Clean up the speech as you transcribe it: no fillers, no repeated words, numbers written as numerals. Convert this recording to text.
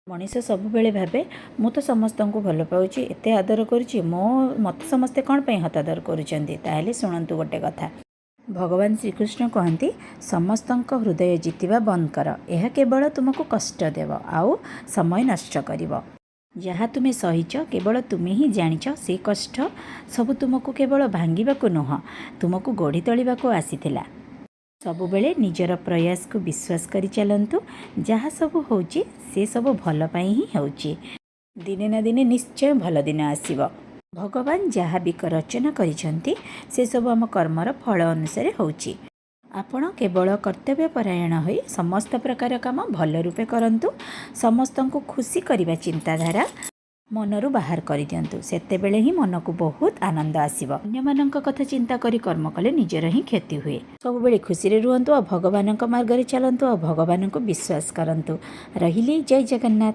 ମଣିଷ ସବୁବେଳେ ଭାବେ, ମୁଁ ତ ସମସ୍ତଙ୍କୁ ଭଲ ପାଉଛି, ଏତେ ଆଦର କରୁଛି, ମୋତେ ସମସ୍ତେ କ'ଣ ପାଇଁ ହତାଦର କରୁଛନ୍ତି? ତାହେଲେ ଶୁଣନ୍ତୁ ଗୋଟେ କଥା। ଭଗବାନ ଶ୍ରୀକୃଷ୍ଣ କହନ୍ତି, ସମସ୍ତଙ୍କ ହୃଦୟ ଜିତିବା ବନ୍ଦ କର। ଏହା କେବଳ ତୁମକୁ କଷ୍ଟ ଦେବ ଆଉ ସମୟ ନଷ୍ଟ କରିବ। ଯାହା ତୁମେ ସହିଛ, କେବଳ ତୁମେ ହିଁ ଜାଣିଛ। ସେ କଷ୍ଟ ସବୁ ତୁମକୁ କେବଳ ଭାଙ୍ଗିବାକୁ ନୁହଁ, ତୁମକୁ ଗଢ଼ି ତୋଳିବାକୁ ଆସିଥିଲା। ସବୁବେଳେ ନିଜର ପ୍ରୟାସକୁ ବିଶ୍ୱାସ କରି ଚାଲନ୍ତୁ। ଯାହା ସବୁ ହେଉଛି, ସେ ସବୁ ଭଲ ପାଇଁ ହିଁ ହେଉଛି। ଦିନେ ନା ଦିନେ ନିଶ୍ଚୟ ଭଲ ଦିନ ଆସିବ। ଭଗବାନ ଯାହା ବି ରଚନା କରିଛନ୍ତି, ସେସବୁ ଆମ କର୍ମର ଫଳ ଅନୁସାରେ ହେଉଛି। ଆପଣ କେବଳ କର୍ତ୍ତବ୍ୟ ପରାୟଣ ହୋଇ ସମସ୍ତ ପ୍ରକାର କାମ ଭଲ ରୂପେ କରନ୍ତୁ। ସମସ୍ତଙ୍କୁ ଖୁସି କରିବା ଚିନ୍ତାଧାରା ମନରୁ ବାହାର କରିଦିଅନ୍ତୁ। ସେତେବେଳେ ହିଁ ମନକୁ ବହୁତ ଆନନ୍ଦ ଆସିବ। ଅନ୍ୟମାନଙ୍କ କଥା ଚିନ୍ତା କରି କର୍ମ କଲେ ନିଜର ହିଁ କ୍ଷତି ହୁଏ। ସବୁବେଳେ ଖୁସିରେ ରୁହନ୍ତୁ ଆଉ ଭଗବାନଙ୍କ ମାର୍ଗରେ ଚାଲନ୍ତୁ ଆଉ ଭଗବାନଙ୍କୁ ବିଶ୍ୱାସ କରନ୍ତୁ। ରହିଲି, ଜୟ ଜଗନ୍ନାଥ।